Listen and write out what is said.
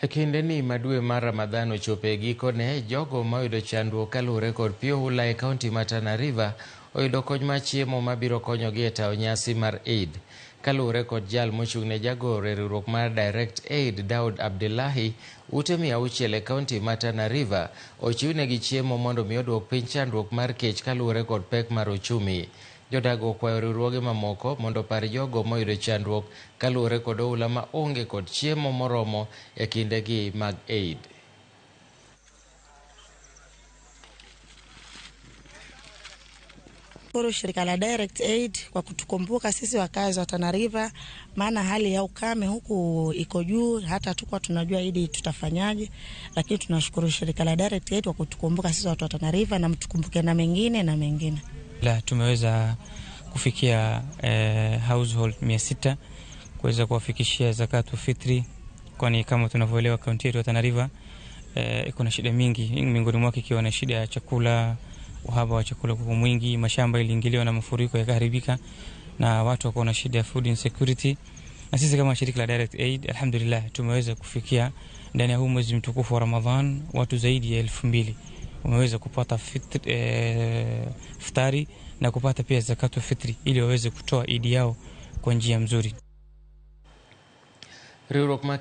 E kindeni ma dwe mar Ramadhan ochopo e gikone, jogo ma oyudo chandruok kaluwore kod pi oula e kaunti ma Tana River oyudo kony mar chiemo mabiro konyogi e tayo nyasi mar Eid. Kaluwore kod jal mochung'ne jagoro e riwruok mar Direct Aid Daud Abdillahi, ute 600 e kaunti ma Tana River ochiwnegi chiemo mondo mi oduok piny chandruok mar kech kaluwore kod pek mar ochumi. Jodago okwayo riwruoge mamoko mondo opar jogo moyudo chandruok kaluwore kod oula ma onge kod chiemo moromo e kindegi mag Eid. Shukuru shirika la Direct Aid kwa kutukumbuka sisi wakazi wa Tana River, maana hali ya ukame huku iko juu, hata tukuwa tunajua idi tutafanyaje, lakini tunashukuru shirika la Direct Aid kwa kutukumbuka sisi watu wa Tana River, na mtukumbuke na mengine na mengine. La, tumeweza kufikia household 600 kuweza kuwafikishia zakatu fitri, kwani kama tunavyoelewa kaunti yetu ya Tana River iko na shida mingi, miongoni mwake ikiwa na shida ya chakula, uhaba wa chakula kwa mwingi, mashamba iliingiliwa na mafuriko yakaharibika na watu wako na shida ya food insecurity. Na sisi kama shirika la Direct Aid alhamdulillah tumeweza kufikia ndani ya huu mwezi mtukufu wa Ramadhan watu zaidi ya 2000 wameweza kupata futari na kupata pia zakatu fitri ili waweze kutoa idi yao kwa njia mzuri. Riwruok